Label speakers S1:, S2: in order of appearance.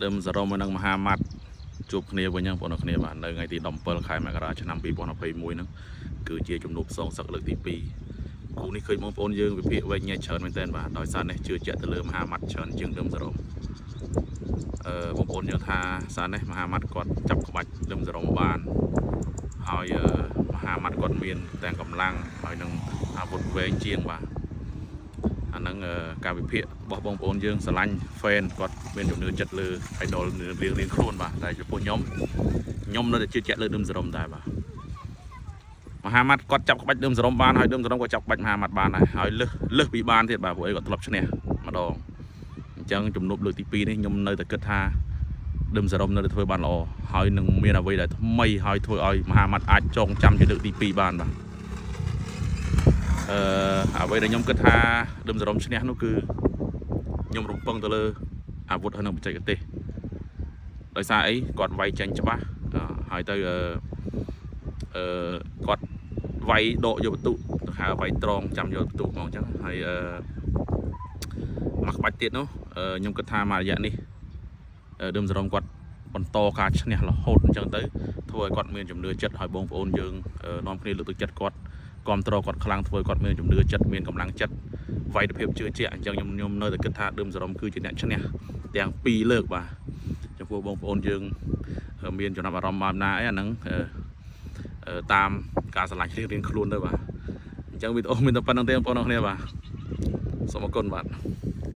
S1: ដឹមសរមនិងមហាម៉ាត់ជួបគ្នាវិញហ្នឹងបងប្អូនគ្នាបាទនៅថ្ងៃទី17ខែមករាឆ្នាំ2021ហ្នឹងគឺជាជំនួបសងសឹកលើកទី2គូនេះឃើញបងប្អូនយើងវិភាគវែងញែកច្រើនមែនទែនបាទដោយសារនេះជឿជាក់ទៅលើមហាម៉ាត់ច្រើនជាងដឹមសរមអឺបងប្អូនយើងថាសារនេះមហាម៉ាត់គាត់ចាប់ក្បាច់ដឹមសរមបានហើយអឺមហាម៉ាត់គាត់មានទាំងកម្លាំងហើយនឹងអាវុធវែងជាងបាទ អាហ្នឹងអឺការវិភាគរបស់បងប្អូនយើងស្រឡាញ់ fan គាត់មានជំនឿចិត្តលើ idol រៀងរៀងខ្លួនបាទតែចំពោះខ្ញុំខ្ញុំនៅតែជឿជាក់លើដឹមសរុំដែរបាទមហាម៉ាត់គាត់ចាប់ក្បាច់ដឹមសរុំបានហើយដឹមសរុំក៏ចាប់ក្បាច់មហាម៉ាត់បានដែរហើយលឹះលឹះពីបានទៀតបាទព្រោះអីគាត់ធ្លាប់ឈ្នះម្ដងអញ្ចឹងជំនួបលើកទី2នេះខ្ញុំនៅតែគិតថាដឹមសរុំនៅតែធ្វើបានល្អហើយនឹងមានអ្វីដែលថ្មីហើយធ្វើឲ្យមហាម៉ាត់អាចចងចាំជាលើកទី2បានបាទ អឺអ្វីដែលខ្ញុំគិតថាដឹមសរុំឈ្នះនោះគឺខ្ញុំរំពឹងទៅលើអាវុធហើយនិងបច្ចេកទេសដោយសារអីគាត់វាយចេញច្បាស់អឺហើយទៅអឺអឺគាត់វាយដកយកបន្ទុកទៅហៅវាយត្រង់ចាំយកបន្ទុកហ្មងអញ្ចឹងហើយអឺមួយក្បាច់ទៀតនោះអឺខ្ញុំគិតថាមួយរយៈនេះអឺដឹមសរុំគាត់បន្តការឈ្នះរហូតអញ្ចឹងទៅធ្វើឲ្យគាត់មានជំនឿចិត្តហើយបងប្អូនយើងអឺនាំគ្នាលើកទឹកចិត្តគាត់ គ្រប់គ្រងគាត់ខ្លាំងធ្វើគាត់មានជំនឿចិត្តមានកម្លាំងចិត្តវាយទៅភាពជឿជាក់អញ្ចឹងខ្ញុំខ្ញុំនៅតែគិតថាដើមសរុំគឺជាអ្នកឈ្នះទាំងពីរលើកបាទចំពោះបងប្អូនយើងមានចំណាប់អារម្មណ៍បែបណាអីអាហ្នឹងអឺអឺតាមការស្រឡាញ់រៀងរៀងខ្លួនទៅបាទអញ្ចឹងវីដេអូមានតែប៉ុណ្្នឹងទេបងប្អូនអរគ្នាបាទសូមអរគុណបាទ។